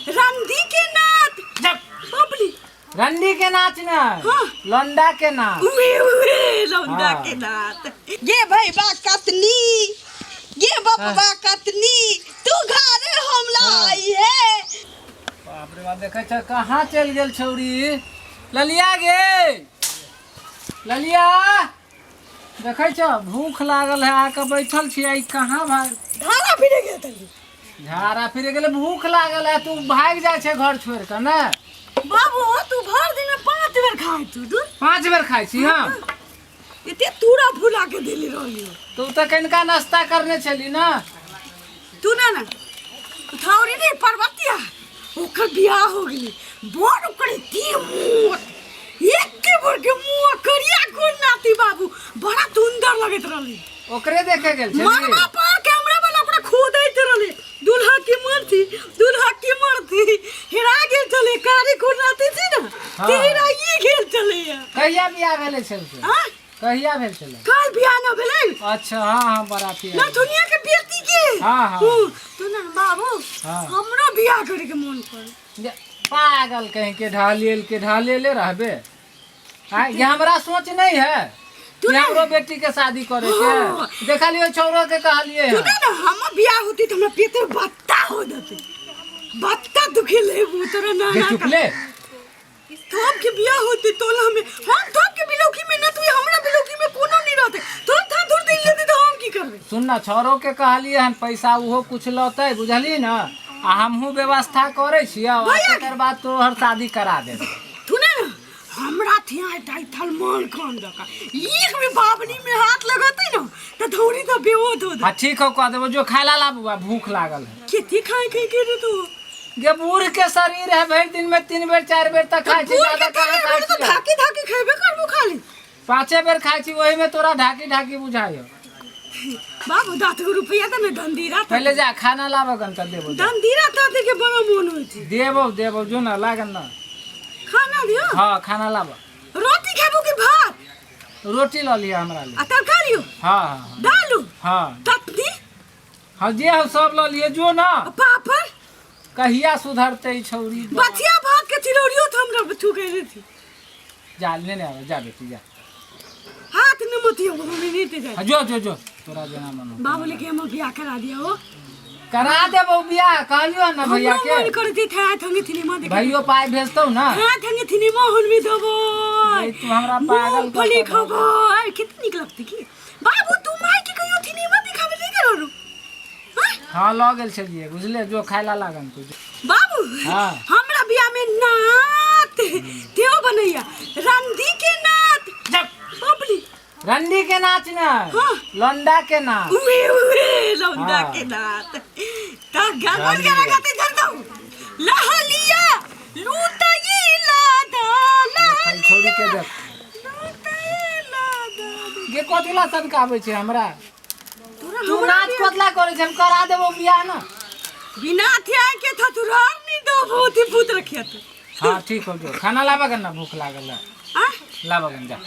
रंदी के नाथ जब बबली रंडी के नाच ना हाँ। लौंडा के नाच उहे उहे लौंडा हाँ। के नाथ ये भाई बा कतनी ये बपवा कतनी तू घरे हमला आई है बाप रे बाप देखै छ कहाँ चलि गेल छौरी ललिया गे ललिया देखै छ भूख लागल है आके बैठल छी आई कहाँ भाग धारा फिरे गेल तली झाड़ा फिरे गेलै भूख लागल है तू भागि जाइ छै घर छोड़ि कऽ ने बाबू तू भर दिन में 5 बेर खाय तू दूर 5 बेर खाइ छी हम एते तूरा फुला के देली रहली तू तऽ कनिका नाश्ता करने छली ना तू ना ना थौरी नहीं पर्वतिया ओकर बियाह हो गेली बड़ ओकर एते मोट एक के भर के मुंह करिया कोन नाती बाबू बड़ा सुंदर लगैत रहली ओकरे देखे गेल छली मरवा पर कैमरा वाला ओकरा खोदैत रहले दूल्हा की मरती दूल्हा की मरती हेरा गेल छले कारी कोन नाती थी ना हाँ। ते हेराइए गेल छले कहिया बियाह भेलै छल से हाँ कहिया भेल छलै काल बियाह न भेलै अच्छा हाँ हाँ बराती आयल। नथुनिया के बेटी के हाँ, हाँ। हूँ, तो ना बाबू हाँ। हमरो बियाह करे के मन कर जे पागल कहीं के ढालेल के ढालेले रहबे आय ये हमरा सोच नहीं है तू कि ना- हमरो बेटी के शादी करे हाँ। के देखलियो छौरो के कहलिए तू ना ना हम बियाह होती तो हमरा पेट में बत्ता हो जाते बत्ता दुखे ले तोरा ना जे ना चुप ले थोप के बियाह होते तोला में हम थोप के बिलौकी में ना तू हमरा बिलौकी में कोनो नहीं रहते थोप था दूर दिन लेते तो हम की करबे सुन ना छौरो के कहलिए हन पैसा उहो कुछ लौते बुझली ना आ हमहूँ व्यवस्था करै छियै आ भैया तकर बाद तोहर शादी करा देबै तू ना ना हमरा थिया टाई थलमान खान दका एक में बाबनी में हाथ लगाते ना तो थोड़ी तो बेहोश हो हाँ ठीक हो कह देबो जो खाय ला लाबू आ भूख लागल है कितनी खाए खाए के रे तू गे बूढ़ के शरीर है भरि दिन में 3 बेर 4 बेर तक खाय छी बूढ़ के ज्यादा कहाँ खाली खाय तो छी धाकी धाकी खेबे करबो खाली 5 बेर खाय छी ओही में तोरा ढाकी ढाकी बुझाइ हो बाबू 10 गो रुपया तो ने धंधीरा पहले जा खाना लाबो गन त देबो जा। धंधीरा ताते के बड़ा मोन होइ छै देबो देबो जो ना लागन ना खाना दियो हाँ खाना लाबो रोटी खेबो कि भात रोटी लऽ लिअ हमरा ले आ तरकारियो हाँ हाँ दालू हाँ चटनी हाँ जे हो सब लऽ लिअ जो ना आ पापड़ कहिया सुधरतै ई छौरी बचिया भात के चिरौरियो तो हमरा छू गए थी जा लेने आबे जा बेटी जा हाथ न मतियो मम्मी नहीं ते जाए हाँ, जो जो जो तोरा जेना मन हो। बाबू लेके हम बियाह करा दिया हो करा देबौ बियाह कहलियो ना भैया हमरो के मन करते थे थंगे थिनी देखे भैयो पाइ भेजतौ ना हाँ थंगे थिनी मां हुनमी देबो नहीं, तू हमरा पागल मूंगफली कऽ कऽ खबो कितनी नीक लगती की बाबू तू माई के कहियो थिनी मां दिखावे ले गेल रहू हाँ? हाँ लऽ गेल छलियै बुझले जो खाय ला लागन तू बाबू हाँ। हमरा बियाह में नात देव बनैया रंदी के नात जब बबली रंडी के नाच ना हाँ। लौंडा के नाच उहे उहे लौंडा हाँ। के नात ता गड़बड़ करा खाते धर दो लहलिया लूतई लादा खाली छोड़ी के देख लूतई लादा गे कथी ला सनकाबै छै हमरा तोरा तू हमरा नाच कथला करै छै हम करा देबो बियाह ना बिना थिया के था तू रार नहीं दो बहुत ही भूत रखिया तू हाँ ठीक हो जो खाना लाबा ना भूख लागल है आ लाबा गन जा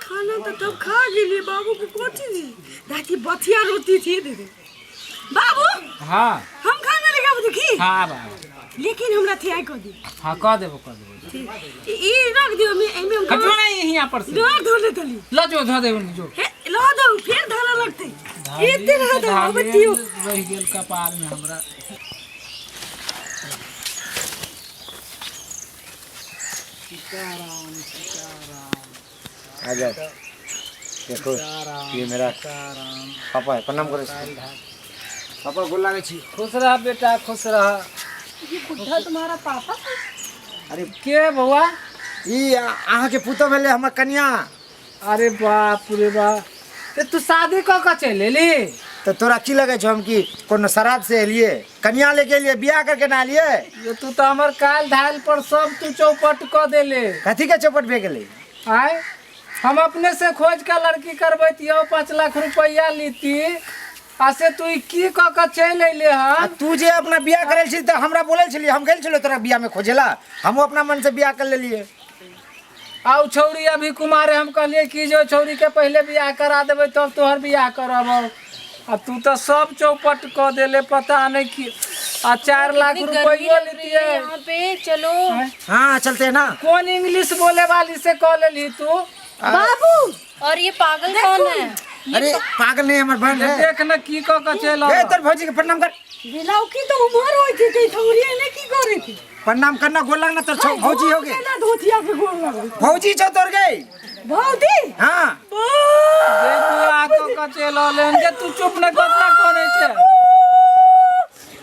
खाना तो तब खा गेली बाबू को कोची दी दादी बथिया रोटी थी दे दे बाबू हाँ हम खाना लेके आबू देखी हाँ आब आब लेकिन हमरा थिया कह दी हाँ कह देबो कह देबो ठीक ई रख दियो में एमे हम हटो ना यहाँ पर से डर धो ले तली ल जो धो देबो जो हे लो दो फिर धारा लगते एते रह दो अब दियो रहि गेल कपार में हमरा सीताराम सीताराम आ जाओ देखो ये मेरा सीताराम पापा है प्रणाम करो पापा गोर लागै छी खुश रह बेटा खुश रह ये बुढ़ा तुम्हारा पापा अरे के बौआ ई अहाँ के पुतोह भेलै हमर कनिया अरे बाप रे बाप ते तू शादी कऽ कऽ चलि एली तऽ तोरा की लगै छौ हम कि कोनो शराब से एलियै कनिया लेके एलियै बियाह करके ना एलियै ये तू तऽ हमर काल धाल पर सब तू चौपट कऽ देले कथी के चौपट भए गेलै आय हम अपने से खोज के लड़की करबैतियौ 5 लाख रुपया लीती आ से तू ई की कऽ कऽ चलि अयले आ हन तू जे अपना बियाह करै छी तऽ हमरा बोलै छलियै हम गेल छलियै तोरा बियाह में खोजेला हमहूँ अपना मन से बियाह कर लेलियै आ उ छौड़ी अभी कुमार है, हम कहलियै कि जो छौड़ी के पहले बियाह करा देबै तब तोहर बियाह करब आ तू तऽ सब चौपट कऽ देले पता नहीं की आ 4 लाख इतनी गर्मी रुपयो लग रही है लेतिए। यहाँ पे, चलो। हाँ, चलते हैं ना। कौन इंग्लिश बोले वाली से कह लेली तू? बाबू। और ये पागल कौन है? अरे, पागल नहीं, हमार बहन है। देख न, की कह के चल। ए, तोर भौजी के प्रणाम कर। बिलाउकी तो उमर होई थी ते थोड़ी ने की करे थी। प्रणाम करना, गोल लगना, तोर भौजी हो गई। ना, धोतिया के गोड़ लगो। भौजी छो तोर गई। भौजी। हाँ। जे बियाह कऽ के चलि अयलै जे तू चुप न, कतना करै छै?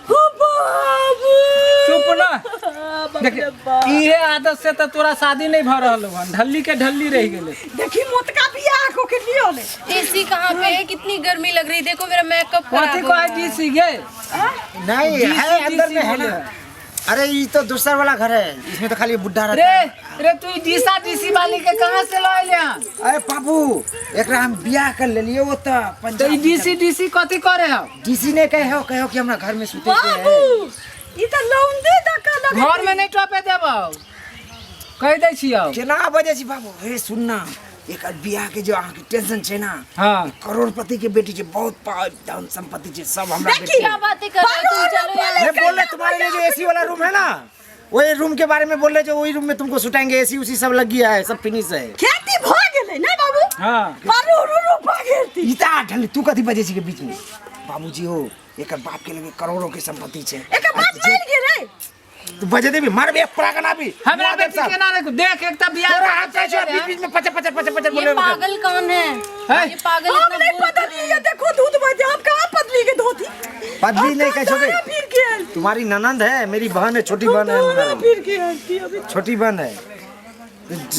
हो बाबू। चुप न। देख, इहे आदत से तऽ तोरा शादी नहीं भऽ रहल हन, ढल्ली के ढल्ली रहि गेलै। देखी, मोटका बियाह को के लियो ले। एसी कहाँ पे है? कितनी गर्मी लग रही है, देखो मेरा मेकअप खराब कथी हो कहै रहा है। डीसी गे? नहीं डीसी है, अंदर में है बोले। ना। अरे, ये तो दूसरा वाला घर है, इसमें तो खाली बुढ़ा रहता रे है। रे, तू ई डीसा डीसी वाली के कहाँ से लऽ अयले हन? अरे बाबू, एकरा हम बियाह कर लेलिए वो तो तऽ ई पंजाब। डीसी डीसी कथी करे हौ? डीसी ने कहे हो, कहो कि हमरा घर में सुते के है। बाबू, ई त लौंदे दका लगे। घर में नहीं टपे देबौ, कहि दै छियौ। केना बजे छी बाबू? हे, सुनना, एकर बियाह के जो अहाँके टेंशन छै ना, हाँ। करोड़पति के बेटी छै, बहुत पावर, धन संपत्ति छै, सब हमरा देखी, बेटी। क्या बातें कर रहे हो तुम? चलो यहाँ। मैं बोल रहे, तुम्हारे लिए जो एसी वाला रूम है ना, वही रूम के बारे में बोल रहे, जो वही रूम में तुमको सुटाएंगे। एसी उसी सब लग गया है, सब फिनिश है। खेती भ गेलै ना बाबू? हाँ। पारू रू रूपा गेलती। इता ढल, तू कथी बजे छी के बीच में? बाबूजी हो, एकर बाप के लगे करोड़ों के संपत्ति छै। एकर बाप मरि गेलै। तू बजे देबी, मारबे एक परागन आबी। हमरा बेटी के ना रखू। देख, एक तऽ बियाह तोरा हाथ छै बीच बीच में पचे पचे पचे पचे ये बोले। पागल कौन है? है? ये पागल हम इतना नहीं बोल बदली है, देखो दूध बजे हम कहाँ पतली के धोती। पतली नहीं कैसे हो गई? फिर के आयल। तुम्हारी ननंद है, मेरी बहन है, छोटी बहन है दोनों हमारी। फिर के आयल थी अभी। छोटी बहन है।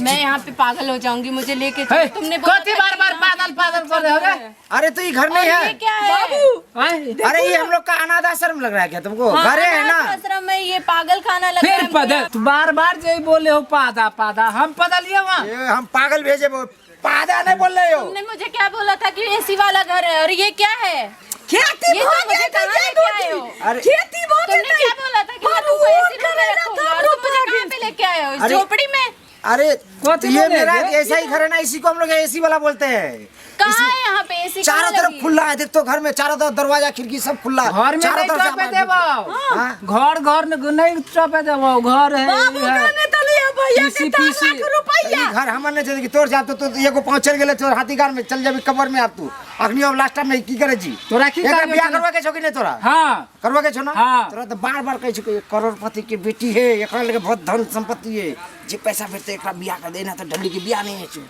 मैं यहाँ पे पागल हो जाऊंगी, मुझे लेके है, चलो। तुमने बोला कथी था बार कि बार यहाँ पे पागल पागल कर रहे हो रे? अरे, तो ये घर नहीं और है। ये क्या है? बाबू। आँय? अरे, ये हम लोग का अनाथ आश्रम लग रहा है क्या तुमको? हाँ, घर है ना। अनाथ आश्रम में ये पागल खाना लग रहा है फिर हमको। पदल, तू बार बार जे बोले हो पादा पादा, हम पदलिए वहाँ? ये हम पागल भेजे, वो पादा नहीं बोल रहे हो। तुमने मुझे क्या बोला था कि एसी वाला घर है और ये क्या है? खेती ये भ तो मुझे गेल कहाँ ये लेके आए हो? धोती। अरे- खेती भ तुमने गेल। क्या बोला था कि मैं तुमको एसी रूम में रखूंगा और तुम मुझे कहाँ पे लेके आए हो? इस अरे- झोपड़ी में? अरे, कौन ये बोले मेरा रे? ऐसा ही घर है ना, इसी को हम लोग एसी वाला बोलते हैं। कहाँ है यहाँ पे एसी? चारों तरफ खुला है, देख तो, घर में चारों तरफ दरवाजा खिड़की सब खुला है। घर में चारों नहीं तरफ से टपे आवाज। देबौ। हाँ? घर घर नहीं टपे देबौ, घर है बाबू, ई है। कहने तो लिया भैया के पीसी, 4 पीसी। लाख रुपया। ई घर हमर नहीं छै कि तोर जाब तो एगो पाँव चल गेले, तोर हाथी गार में चल जाबी कबर में। आब तू अखनी अब लास्ट टाइम में की करे छी? तोरा की एकरा करियो बियाह तोरा? करवा के छौ कि नहीं तोरा? हाँ। करवा के छौ ना? हाँ। तोरा तो बार बार कहै छौ कि करोड़पति के बेटी है, एकरा लगे बहुत धन संपत्ति है, जे पैसा भेटतै एकरा बियाह कर देना, तो ढल्ली के बियाह नहीं होइ छै।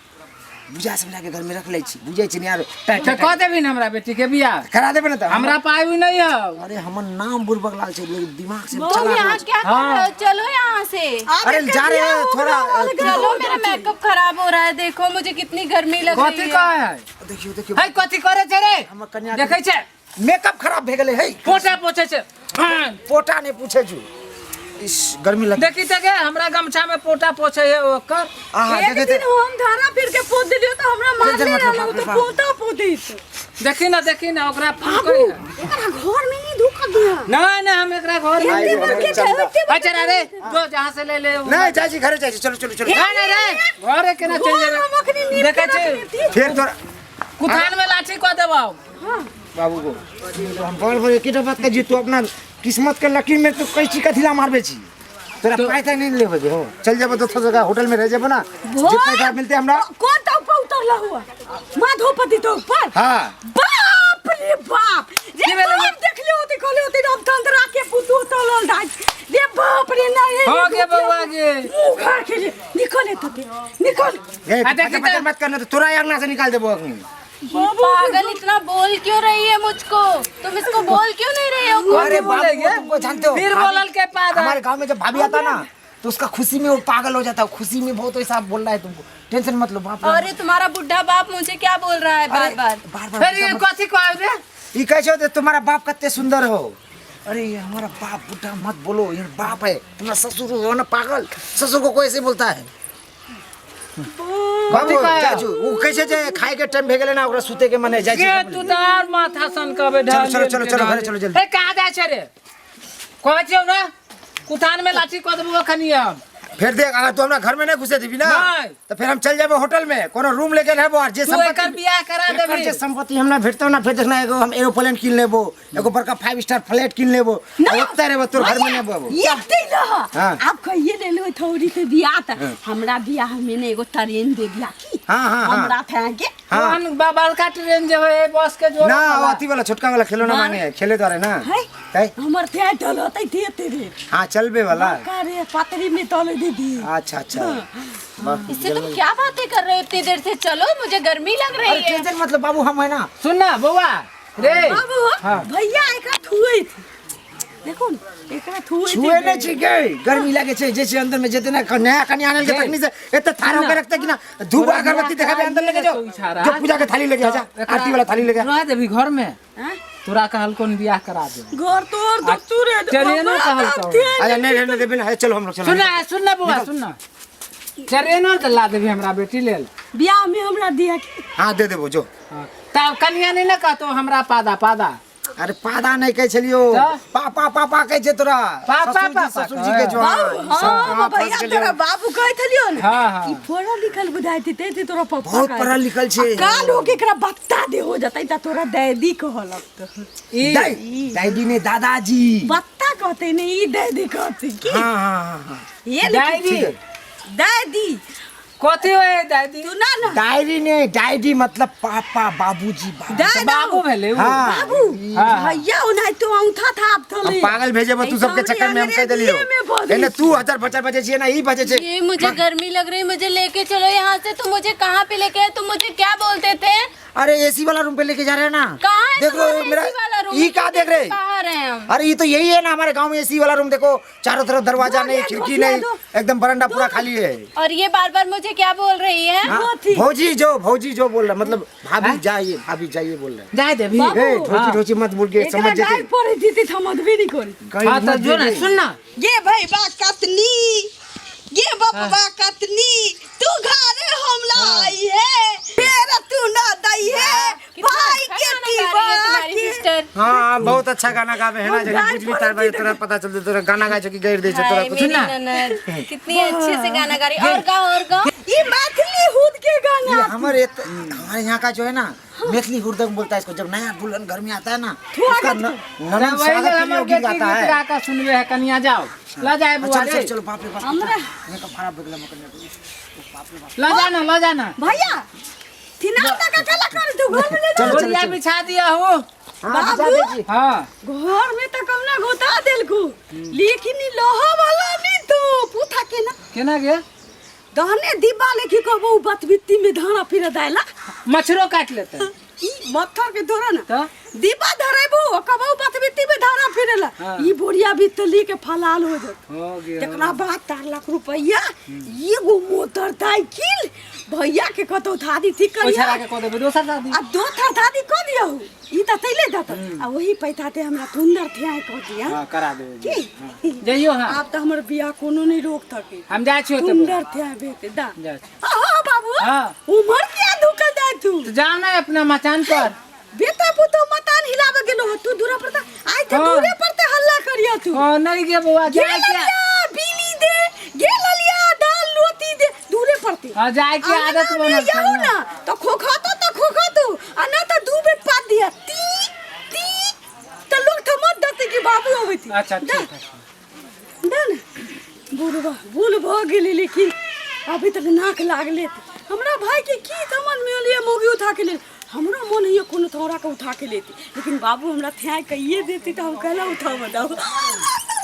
बुझा समझा के घर में रख लै छी, बुझै छी ने यार, टाइट तऽ कऽ देबही ने हमरा बेटी के बियाह? करा देबै ने तऽ। हमरा पाइ भी नहीं है। अरे, हमर नाम बुड़बक लाल छै, लेकिन दिमाग से तुम चला यहाँ क्या कर हाँ। रहे हो? चलो यहाँ से। अरे, जा रहे हैं थोड़ा। चलो, मेरा मेकअप खराब हो रहा है, देखो मुझे कितनी गर्मी लग कथी रही है। कहै है? देखियो, देखियो। है, कथी करे छै रे? हमर कन्या के- देखै छै। मेकअप खराब भए गेलै है। पोटा पोछै छै, हाँ। पोटा नहीं पूछे छु, इस गर्मी लग। देखी तऽ गे, हमरा गमछा में पोटा पोछै है ओकर। आहा। एक देखे दिन हम धारा फिर के पोत दिलियो तो हमरा मारले टेंशन मत लो, रहलो बाप रे तो बाप। पोता पोती। देखी ना, देखी ना, ओकरा फूकै है। एकरा घर में नहीं धोखा दिया। नहीं नहीं, हम एकरा घर में एते बड़के छै, एते अच्छा रे, जो जहाँ से ले ले। नहीं, जाइ छी, घरे जाइ छी, चलो चलो चलो। नहीं नहीं रे, घरे केना चलि घर हम अखनी जेबै? नीप देखै के छी। रखने थी। फिर तोरा कुथान में लाठी कऽ देबौ। बाबू को हम बड़ बड़ एकेटा बात कहै छी, तू अपना किस्मत के लकीर में तू कहै छी कथी ला मारबे छी? तोरा पैसा नहीं लेबे दे हो, चल जेबो दोसर जगह होटल में रह जेबो ना, जे पैसा मिलते हमरा। कौन तो ऊपर उतरला हुआ माधोपति तो ऊपर? हाँ। बाप रे बाप रे। की भेलै? बाप, देखले होते, कहले होते रामचंद्र के पुतू तलल दाइ रे, बाप रे, ना ये। हो गे बौआ गे। मुंह घर के लिए निकल तो निकल। ए, आ, देखी पचर पचर मत करना तो तोरा अंगना से निकाल देबो अखनी। पागल इतना बोल क्यों रही है मुझको? तुम इसको बोल क्यों नहीं रहे हो? अरे बोले बाबू, गे? तुमको जानते हो, फिर बोलल के पादा। हमारे गांव में जब भाभी आता ना, तो उसका खुशी में वो पागल हो जाता है, खुशी में बहुत ऐसा बोल रहा है तुमको। टेंशन मत लो, बाप रे। अरे, तुम्हारा बुढ़ा बाप मुझे क्या बोल रहा है बार बार? बार बार। फिर ये कथी कहै रे? ये कैसे होते, तुम्हारा बाप कितने सुंदर हो। अरे, ये हमारा बाप बुढ़ा मत बोलो, ये बाप है, तुम्हारा ससुर हो ना पागल, ससुर को कोई ऐसे बोलता है? बाबू। कथी कहै? चाचू, वो कैसे जे खाए के टाइम भे गेलै ना, ओकरा सुते के मन है, जाइ गे छी। तू तऽ आर माथा सन कहबै। चलो, चलो, चलो, चलो, घरे चलो, जल्दी। ए, कहाँ जाइ छै रे? कहै छियौ ने, कुथान में लाठी कऽ देबौ अखनी हम। फिर देख अगर तू हमरा घर में नहीं घुसे देबी ना नहीं। तो फिर हम चल जाबे होटल में कोनो रूम लेके रहबो और जे तू एकर संपत्ति बियाह करा एकर देबी जे संपत्ति हमरा भेटतौ ना फिर देखना एगो हम एरोप्लेन कीन लेबो एगो बड़का 5 स्टार फ्लैट कीन लेबो ना। ओतै रहबो तोर घर में नहीं बबो एते रह हाँ। आप कहिए ले लो थोड़ी से बियाह त हमरा बियाह में ने एगो ट्रेन दे दिया की हाँ, हाँ, हाँ। हमरा था के हाँ। कोन बड़का ट्रेन जे होय बस के जोड़ ना वो अथी वाला छोटका वाला खिलौना मांगे है खेले द्वारे ना है तै हमर थे डलतै देते रे हाँ चलबे वाला का रे पतरी में तले दे दी अच्छा अच्छा वाह। इससे तुम क्या बातें कर रहे हो इतनी देर से? चलो मुझे गर्मी लग अरे रही है। टेंशन मतलब बाबू हम है ना सुन ना बौआ रे बाबू हाँ। भैया एकरा थुए थे देखो न एकरा थुए थे छुए नहीं छी गे गर्मी लागे छै जे छै अंदर में जेते ना नया कन्या आनल के गे। तखनी से एते थार होके रखते कि ना धूप तोरा अगरबत्ती बियाह देखाबे अंदर लेके जाओ तो इशारा। जो पूजा के थाली लेके आ जा आरती वाला थाली लेके आ। रह देबी घर में हाँ? तोरा कहल कोन बियाह करा दे घर तोड़ दो तुरे ट्रेनो कहल तो। अच्छा नहीं रहने देबे ना चलो हम लोग चलो सुन ना सुन ना बौआ सुन ना ट्रेनो तऽ ला देबी हमरा बेटी लेल बियाह में हमरा दिया की हां दे देबो जो हाँ, तब कनिया नहीं ना कहतो हमरा पादा पादा अरे पादा नहीं कहै छलियो तऽ? पापा पापा कहै छै तोरा पापा, ससुर जी पापा ससुर जी कहै। के जो बाबू हाँ भैया तोरा बाबू कहै थलियो ने हाँ, हाँ। ई पढ़ल लिखल बुझाइ थी ते तोरा पप्पा बहुत कहै। पढ़ल लिखल छै। आ काल हो के एकरा बत्ता दे हो जतै त तोरा दैदी कहलक तो ई दादी ने दादाजी बत्ता कहते ने ई दैदी कहते की हाँ हाँ हाँ हाँ ये डायरी दैदी कथी होय दादी तू ना ना डायरी ने डायरी मतलब पापा बाबूजी बाबू दादा बाबू भेलै उ। हाँ। बाबू हाँ। भैया ओनाहि तो औंथा था आप हम थले पागल भेजेबो तू सबके चक्कर में हम कह देलियो एने तू हजार बचर बचे छियै ना ई बचे छै ये मुझे गर्मी लग रही है, मुझे लेके चलो यहाँ से। तुम मुझे कहाँ पे लेके आए? तुम मुझे क्या बोलते थे? अरे एसी वाला रूम पे लेके जा रहे हैं ना। कहाँ है देख लो तुम्हारा मेरा AC वाला रूम? ई का देख रहे? बाहर है हम। अरे ये तो यही है ना हमारे गांव में एसी वाला रूम। देखो चारों तरफ दरवाजा दो नहीं, दो, खिड़की दो, नहीं, दो। एकदम बरंडा पूरा खाली है। और ये बार बार मुझे क्या बोल रही है? हाँ, थी। भौजी जो बोल रहा, मतलब भाभी जाइए, भाभी जाइए बोल रहे हैं। जाय देबी बाबू। ए ढोची हाँ। ढोची मत बोल के एकरा समझ गाय जेते। पड़े थी समझबे नहीं करी। गाय हाँ तो मत जो ना देबे। सुन ना ये भाई बा कतनी, ये बपवा कतनी, तू घरे हमला आई है, मेरा तू ना दई है, कितना भाई अच्छा के गाना गा रही है तुम्हारी दीवा के। सिस्टर। हाँ बहुत अच्छा गाना गावे है ना, हम जब गाय कुछ भी पड़े तार भाई थी तोरा पता चलते तोरा गाना गाय कि गैर दे छे तोरा हाय कुछ मेरी ना। ननद कितनी अच्छे से गाना गा रही है। और गाओ और गाओ। ये मैथिली हुद के ये गाना। हमारे यहाँ का जो है ना मैथिली हुरदंग बोलता है इसको। जब नया दुल्हन घर में आता है ना उसका ननद वही स्वागत के लिए हमर वो गीत बेटी गाता गीत है। गा के सुनबे है कनिया जाओ ल जाए बुआ चलो रे चलो चलो बाप रे बाप हमरा यहाँ का भाड़ा बगला मकन बाप रे बाप। ल जाना ल जाना भैया थिना तक अकेला कर तू घर में ले जा। चलो, चलो, बोरिया चलो। बिछा दिया हो। हाँ बिछा दे जी। हाँ घर में तो कम ना घोता देलकू, लेकिन ई लोहा वाला नहीं तो पूथा के ना केना गे दहने डिब्बा लेके कहबो बतबित्ती में धाना फिर दायला मच्छरो काट लेते ई मत्थर के धोरा ना तो? डिब्बा धरेबो कहबो बतबित्ती में धाना फिरेला। हाँ। ई बोरिया बितली के फलाल हो जात। हो गया। तकरा बाद 4 लाख रुपया एगो मोटर साइकिल भैया के कतौ थादी ठीक ओइ करिया छड़ा के कह देबे दोसर दादी आ दो थर दादी कह दियौ ई त तैले दत आ वही पैसा ते हमरा सुंदर थे आइ कह दिया हां करा देबे की जइयो। हां आब त हमर बियाह कोनो नहीं रोक थके। हम जाइ छियो त सुंदर थे आइ बेटे दा। जाइ छी। हाँ बाबू हाँ। उमर किया धुकल जाय तू? तो जाओ ना अपना मचान पर। बेटा पुतो मतान हिलावे गेलो हो, तू दूरा पर त आइ त हाँ। दूरे पर त हल्ला करिया तू। ओ नहीं गे बौआ गे जाय के ललिया बिली दे, गे ललिया दाल लोटी दे, दूरे पड़ते। हां जाय के आदत बनल छै जाऊ ना। ना तो खोखा तो खोखा तू आ ना तो दू बेर पात दिया ती ती त लोग तो मत दते कि बाबू अबै थी। अच्छा ठीक है। दा ना बुढ़बा भूल भ गेली, लेकिन अभी तक नाक लागले। हमरा भाई के की समझ में अलिए मोगी उठा के ले, हमरो मन है कोनो थोड़ा के उठा के लेती, लेकिन बाबू हमरा थ्या कहिए देती तो हम कहला उठा बताओ।